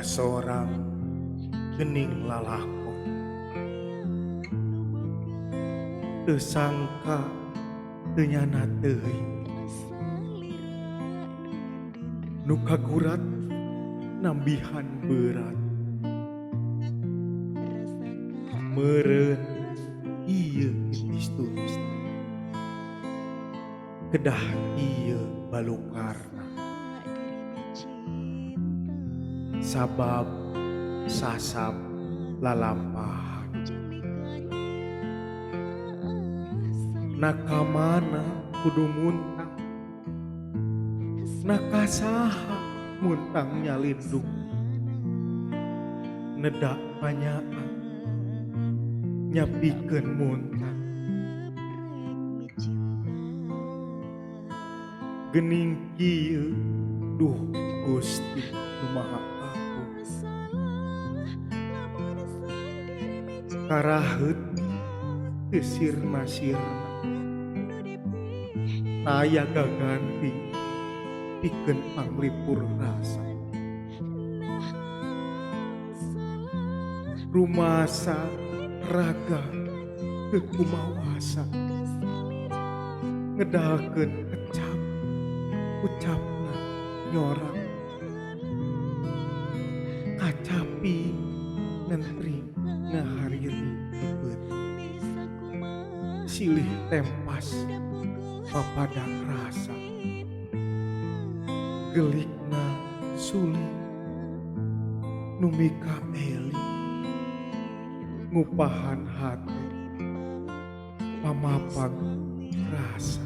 Kasorang geuning lalakon. Teu sangka teu nyana teuing. Nu kagurat nambihan beurat. Meureun ieu kitis tulis kedah ieu balukarna. Sabab sasab lalampahan. Na ka mana kudu muntang. Na ka saha muntang nyalindung. Neda panyaah nyapikeun muntang. Geuning kieu duh Gusti Nu Maha Agung. Karaheut teu sirna-sirna. Taya gaganti pikeun panglipur rasa. Rumasa raga teu kumawasa. Ngedalkeun kecap ucapna nyorang. Kacapi ngentri ngahariri di peuting. Silih tempas papadak rasa. Gelikna suling nu mikaeli ngupahan hate pamapag rasa.